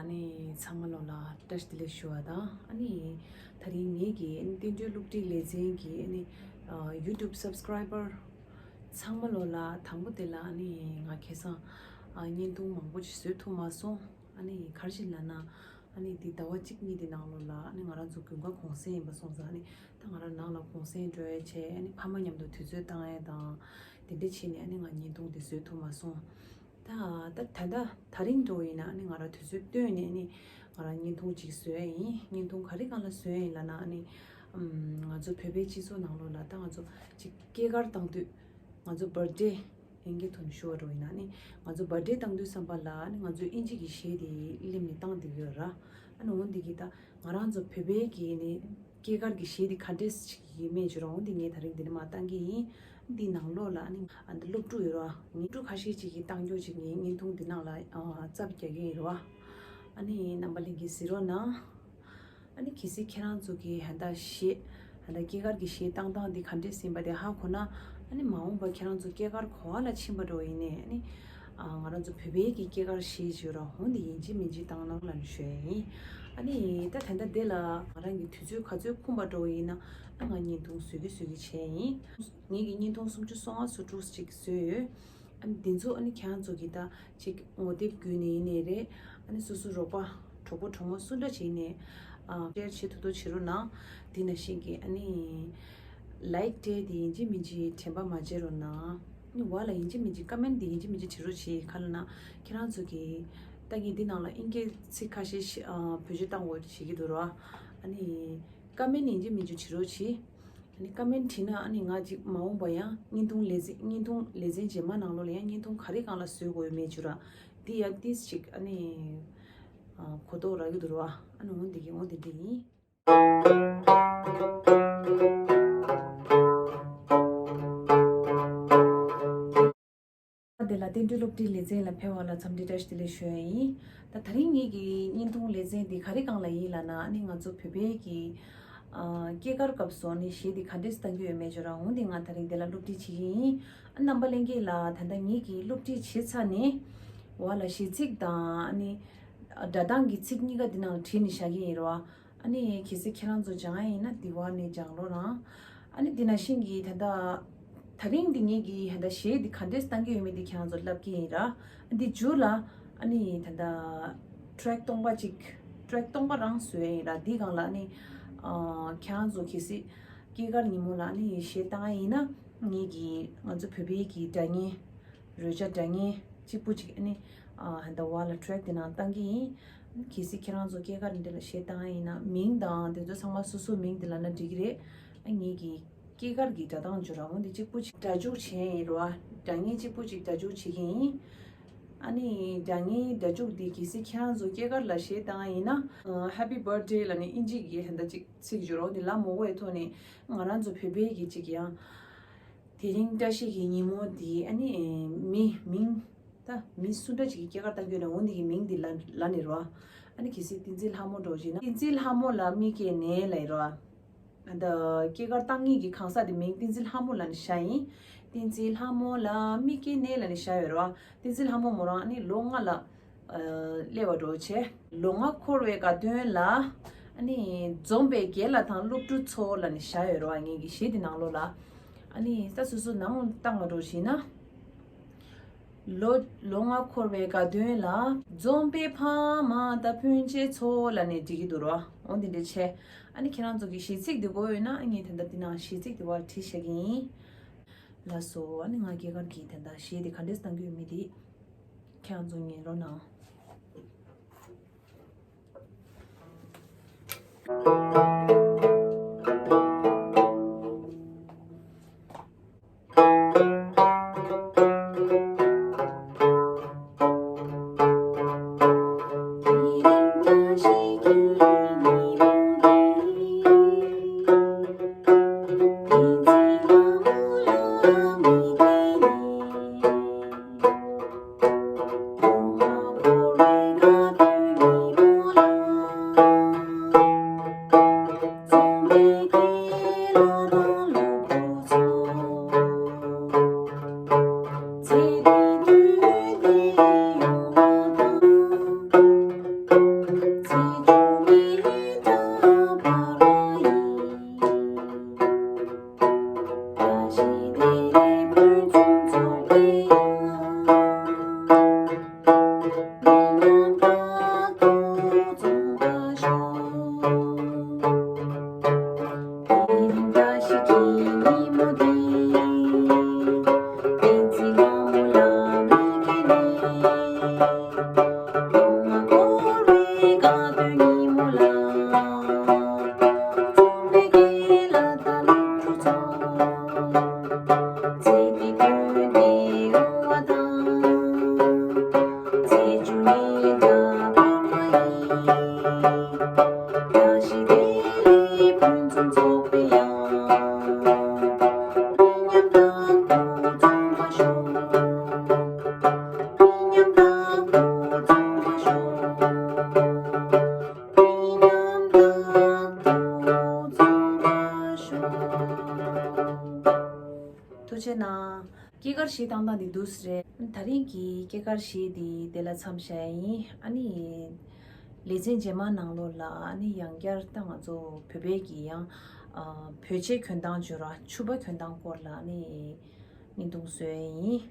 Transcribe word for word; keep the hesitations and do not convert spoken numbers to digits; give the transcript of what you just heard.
ཨ་ནི་ཚང་མ་ལོ་ལ་བཀྲ་ཤིས་བདེ་ལེགས་ཞུ་བ་དང་། ཨ་ནི་དེ་རིང་ངེད་ཀྱི་ཨ་ནི་བསྟན་འགྲོའི་སློབ་ཁྲིད་ལེ་ཚན་གྱི་ཨ་ནི་ཨ་YouTube subscriber ཚང་མ་ལོ་ལ་དང་པོ་དེ་ལ་ཨ་ནི་ང་ཁ་སང་ཨ་བརྙན་ཐུང་མང་པོ་ཅིག་བཟོས་ཐུབ་མ་སོང་། ཨ་ནི་ག་རེ་ཞིག་ལབ་ན། ཨ་ནི་འདི་ཟླ་བ་གཅིག་གཉིས་དེ་ནང་ལོ་ལ་ཨ་ནི་ང་རང་ཚོ་དགུན་ཁ་གུང་སེང་ཡིན་པ་སོང་ཙང་། ཨ་ནི་ད་ང་རང་ནང་ལ་གུང་སེང་འགྲོ་ཡས་བྱས། ཨ་ནི་ཕ་མ་མཉམ་དུ་དུས་ཚོད་བཏང་ཡས་དང་དེ་འདྲ་བྱས་ནས་ཨ་ནི་ང་བརྙན་ཐུང་དེ་བཟོས་ཐུབ་མ་སོང་། ད་ད་ད་ལྟ་ད་རིང་འགྲོ་ཡིན་ན་ཨ་ནི་ང་རང་དུས་ཚོད་བཏོན་ནས་ཨ་ནི་ང་རང་བརྙན་ཐུང་ཅིག་བཟོས་ཡིན། བརྙན་ཐུང་ག་རེ་སྒང་ལ་བཟོས་ཡིན་ལབ་ན། ཨ་ནི་ཨམ་ང་ཚོ་བོད་པའི་སྤྱི་ཚོགས་ནང་ལོ་ལ་ད་ང་ཚོ་ཅིག་སྐྱེས་སྐར་བཏང་དུས། ང་ཚོ་བར་ཌེ་ཨིན་སྐད་ཐོག་ནས་ཞུ་བ་འགྲོ་ཡིན་ན་ནི། ང་ཚོ་བར་ཌེ་བཏང་དུས་ཙམ་པ་ལ་ནི་ང་ཚོ་ཨིན་ཇི་གི་གཞས་དེ་གླེམ་ནས་བཏང་བསྡད་ཀྱི་ཡོད་ར། ཨ་ནི་འོ་འདི་གི་ད་ང་རང་ཚོ་བོད་པའི་གི་ནི་སྐྱེས་སྐར་གྱི་གཞས་དེ་ག་འདྲས་ཅིག་ཡིན་མེད་ཅིག་ར། འོ་འདི་ངས་ད་རིང་འདི་ནས་མར་བཏང་གི་ཡིན། འདི་ནང་ལོགས་ལ་ཨ་ནི་ཨ་འདི་སློབ་ཕྲུག་ཡོད་ར། ངའི་སློབ་ཕྲུག་ཁ་ཤས་ཅིག་གིས་བཏང་རྒྱུ་ཅིག་ངའི་བརྙན་ཐུང་འདི་ནང་ལ་ཨ་རྩ་བརྒྱབ་ཀྱི་ཡིན་ར། ཨ་ནི་རྣམ་པ་ལྷན་རྒྱས་གཟིགས་རོགས་གནང་། ཨ་ནི་གལ་སྲིད་ཁྱེད་རང་ཚོ་གི་ཧན་ད་གཞས་ཧན་ད་སྐྱེས་སྐར་གྱི་གཞས་བཏང་སྟངས་འདི་ག་འདྲས་ཡིན་པ་དེ་ཧ་གོ་ན། ཨ་ནི་མ་འོངས་པར་ཁྱེད་རང་ཚོ་སྐྱེས་སྐར་ག་པ་ལ་ཕྱིན་པ་འགྲོ་ཡིན་ནའི། ཨ་ནི་ཨ་ང་རང་ཚོ་བོད་པའི་གི་སྐྱེས་སྐར་གཞས་བརྗོད་ར་འོ་འདི་ཡིན་གཅིག་མིན་གཅིག་བཏང་གནང་ལབ་ནས་ཞུ་ཡ་ཡིན། ཨ་ནི་ད་ད་ལྟ་འདི་ལ་ང་རང་གི་དུས་ཚོད་ག་ཚོད་ཁོམ་པ་འགྲོ་ཡིན་ན། ཨ་ང་བརྙན་ཐུང་བཟོ་གི་བཟོ་གི་བྱས་ཡིན། ངེད་ཀྱི་བརྙན་ཐུང་སུམ་ཅུ་སོ་ལྔ་སོ་དྲུག་ཅིག་བཟོས་ཡོད། ཨ་ནི་འདི་ཚོ་ཨ་ནི་ཁྱེད་རང་ཚོ་གི་ད་ཅིག་ངོ་དེབ་བརྒྱུད་ནས་ཡིན་ནའི་རེད། ཨ་ནི་སོ་སོ་རོགས་པ་གྲོགས་པོ་གྲོགས་མོ་སུ་འདྲ་ཅིག་ཡིན་ནའི་ཨ་ཤེར་བྱེད་ཐུབ་ཐུབ་བྱེད་རོགས་གནང་། དེ་ནང་བཞིན་གྱི་ཨ་ནི་ལའིག་སྤྲད་དེ་ཡིན་གཅིག་མིན་གཅིག་དྲན་པ་མ་བརྗེད་རོགས་གནང་། ཨ་ནི་བ་ལ་ཡིན་གཅིག་མིན་གཅིག་ཀ་མེན་དེ་ཡིན་གཅིག་མིན་གཅིག་བྲིས་རོགས་གྱིས། ག་ལབ་ན་ཁྱེད་རང་ཚོ་གི་ད་ངས་འདི་ནང་ལ་ཨིན་སྐད་ཚིག་ཁ་ཤས་ཤིག་ཨ་བེད་སྤྱོད་བཏང་དགོས་བྱེད་ཀྱི་འདུག་ར། ཨ་ནི་ཀ་མེན་ཡིན་གཅིག་མིན་གཅིག་བྲིས་རོགས་གྱིས། ཨ་ནི་ཀ་མེན་བྲིས་ན་ཨ་ནི་ང་ཅིག་མ་འོངས་པ་ཡང་བརྙན་ཐུང་ལེ་ཚན་བརྙན་ཐུང་ལེ་ཚན་རྗེས་མ་ནང་ལོགས་ལ་ཡང་བརྙན་ཐུང་ག་རེ་སྒང་ལ་བཟོ་དགོས་ཡོད་མེད་བརྗོད་ར། འདི་ཡང་ཏིས་ཅིག་ཨ་ནི་ཨ་གོ་རྟོགས་རག་གི་འདུག་ར། ཨ་ནི་འོ་འདི་གི་འོ་འདི་འདི་ཡིན། དེ་ལ་བསྟན་འགྲོའི་སློབ་ཁྲིད་ལེ་ཚན་ལ་ཕེབས་པ་ལ་འཚམས་འདྲི་བཀྲ་ཤིས་བདེ་ལེགས་ཞུ་ཡ་ཡིན། ད་དེ་རིང་ངེད་ཀྱི་བརྙན་ཐུང་ལེ་ཚན་འདི་ག་རེ་སྒང་ལ་ཡིན་ལབ་ན། ཨ་ནི་ང་ཚོ་བོད་པའི་གི་ཨ་སྐྱེས་སྐར་སྐབས་སུ་ཨ་ནི་གཞས་འདི་ག་འདྲས་བཏང་གི་ཡོད་མེད་ཅིག་ར། འོ་འདི་ང་དེ་རིང་འདི་ལ་སློབ་ཁྲིད་བྱེད་ཀྱི་ཡིན། ཨ་རྣམ་པ་ལྷན་རྒྱས་ལ་ད་ལྟ་ངེད་ཀྱི་སློབ་ཁྲིད་བྱེད་ཚར་ནས་འོག་ལ་གཞས་ཚིག་དང་ཨ་ནི་སྒྲ་གདངས་ཀྱི་ཚིག་གཉིས་ཀ་འདི་ནང་ལ་བྲིས་ནས་བཞག་གི་ཡིན་ར། ཨ་ནི་གལ་སྲིད་ཁྱེད་རང་ཚོ་སྦྱང་ཡ་ཡིན་ན་འདི་བར་ནས་སྦྱང་རོགས་གནང་། ཨ་ནི་འདི་ནང་བཞིན་གྱི་ད་ལྟ་དེ་རིང་འདི་ངེད་ཀྱི་ད་ལྟ་གཞས་འདི་ག་འདྲས་བཏང་གི་ཡོད་མེད་འདི་ཁྱེད་རང་ཚོ་ལབ་ཀྱི་ཡིན་ར། འདི་མཇུག་ལ་ཨ་ནི་ད་ལྟ་ཊེག་སྟོང་པ་ཅིག་ཊེག་སྟོང་པ་རང་བཟོས་ཡ་ཡིན་ར། འདི་སྒང་ལ་ཨ་ནི་ཨ་ཁྱེད་རང་ཚོ་གལ་སྲིད་སྐྱེས་སྐར་ཉིན་མོ་ལ་ཨ་ནི་གཞས་བཏང་ཡ་ཡིན་ན། ངེད་ཀྱི་ང་ཚོ་བོད་པའི་གི་སྒྲ་སྙན། རོལ་ཆ་སྒྲ་སྙན་གཅིག་པུ་ཅིག་ཨ་ནི་ཨ་ད་བར་ལ་ཊེག་དེ་ནང་བཏང་གི་ཡིན། གལ་སྲིད་ཁྱེད་རང་ཚོ་སྐྱེས་སྐར་འདི་ལ་གཞས་བཏང་ཡ་ཡིན་ན་མིང་དང་དེ་ཚོ་ཚང་མ་སོ་སོའི་མིང་འདི་ལབ་ན་འགྲིག་གི་རེད། ཨ་ངེད་ཀྱི་སྐྱེས་སྐར་གྱི་སྒྲ་གདངས་བརྗོད་ར་འོ་འདི་གཅིག་པུ་ཅིག་སྒྲ་འཇུག་བྱས་ཡིན་ར། སྒྲ་སྙན་གཅིག་པུ་ཅིག་སྒྲ་འཇུག་བྱེད་ཀྱི་ཡིན། ཨ་ནི་སྒྲ་སྙན་སྒྲ་འཇུག་འདི་གལ་སྲིད་ཁྱེད་རང་ཚོ་སྐྱེས་སྐར་ལ་གཞས་བཏང་ཡ་ཡིན་ན་ཨ་Happy Birthday ལབ་ནས་ཨིན་ཇི་གི་ཧན་ད་ཅིག་ཚིག་བརྗོད་ར་འོ་འདི་ལབ་མ་དགོས་པའི་ཐོག་ནས་ང་རང་ཚོ་བོད་པའི་གི་ཅིག་ཡང་། དེ་རིང་བཀྲ་ཤིས་ཀྱི་ཉིན་མོ་འདི་ཨ་ནི་མི་མིང་། ད་མི་སུ་འདྲ་ཅིག་གི་སྐྱེས་སྐར་བཏང་གི་ཡོད་ན་འོ་འདི་གི་མིང་འདི་ལ་ལ་ནི་ར། ཨ་ནི་གལ་སྲིད་བསྟན་འཛིན་ལྷ་མོ་འགྲོ་བཞིན་ན་བསྟན་འཛིན་ལྷ་མོ་ལ་མི་སྐྱེས་ནས་ལ་ཡི་ར། ད་སྐྱེས་སྐར་བཏང་མཁན་གྱི་གང་ཟག་དེ་མིང་བསྟན་འཛིན་ལྷ་མོ་ལ་ནི་བཞག་ཡིན། བསྟན་འཛིན་ལྷ་མོ་ལ་མི་སྐྱེས་ནས་ལ་ནི་བཞག་ཡོད་ར། བསྟན་འཛིན་ལྷ་མོ་མོ་རང་ཨ་ནི་ལོ་ལྔ་ལ། ཨ་སླེབས་པ་འགྲོ་བྱས། ལོ་ལྔ་འཁོར་བའི་དགའ་སྟོན་ལ། ཨ་ནི་འཛོམས་པའི་རྒན་ལགས་དང་སློབ་ཕྲུག་ཚོ་ལ་ནི་བཞག་ཡོད་རེད་བ། ངེད་ཀྱི་གཞས་དེ་ནང་ལོགས་ལ། ཨ་ནི་ས་སོ་སོ་ནང་བཏང་བ་འགྲོ་བཞིན་ན། ལོ་ལོ་ལྔ་འཁོར་བའི་དགའ་སྟོན་ལ། འཛོམས་པའི་ཕ་མ་དང་སྤུན་མཆེད་ཚོ་ལ་ནི་འགྲིག་གི་འདུག་རེད་བ། འོ་འདི་འདྲ་བྱས། ཨ་ནི་ཁྱེད་རང་ཚོ་གི་གཞས་ཚིག་འདི་དགོས་ཡོད་ན་ཨ་ངས་དེ་འདྲ་འདི་ནང་གཞས་ཚིག་འདི་བར་བྲིས་བཞག་གི་ཡིན། ལགས་སོ། ཨ་ནི་ང་སྐྱེས་སྐར་གྱི་དེ་འདྲ་གཞས་དེ་ག་འདྲས་བཏང་གི་ཡོད་མེད་དེ་ཁྱེད་རང་ཚོ་ཉན་རོགས་གནང་། ཐུགས་རྗེ་གནང་། སྐྱེས་སྐར་བཞེས་བཏང་སྟངས་འདི་འདུག་སེ་རེད། ད་རིང་གི་སྐྱེས་སྐར་བཞེས་འདི་དེ་ལ་མཚམས་བཞག་ཡིན། ཨ་ནི་ལེ་ཚན་རྗེས་མ་ནང་ལོགས་ལ་ཨ་ནི་ཡང་བསྐྱར་ད་ང་ཚོ་བོད་པའི་གི་ཡང་ཨ་བོད་ཆས་གྱོན་སྟངས་བརྗོད་ར་ཕྱུ་པ་གྱོན་སྟངས་སྐོར་ལ་ཨ་ནི་བརྙན་ཐུང་བཟོས་ཡིན།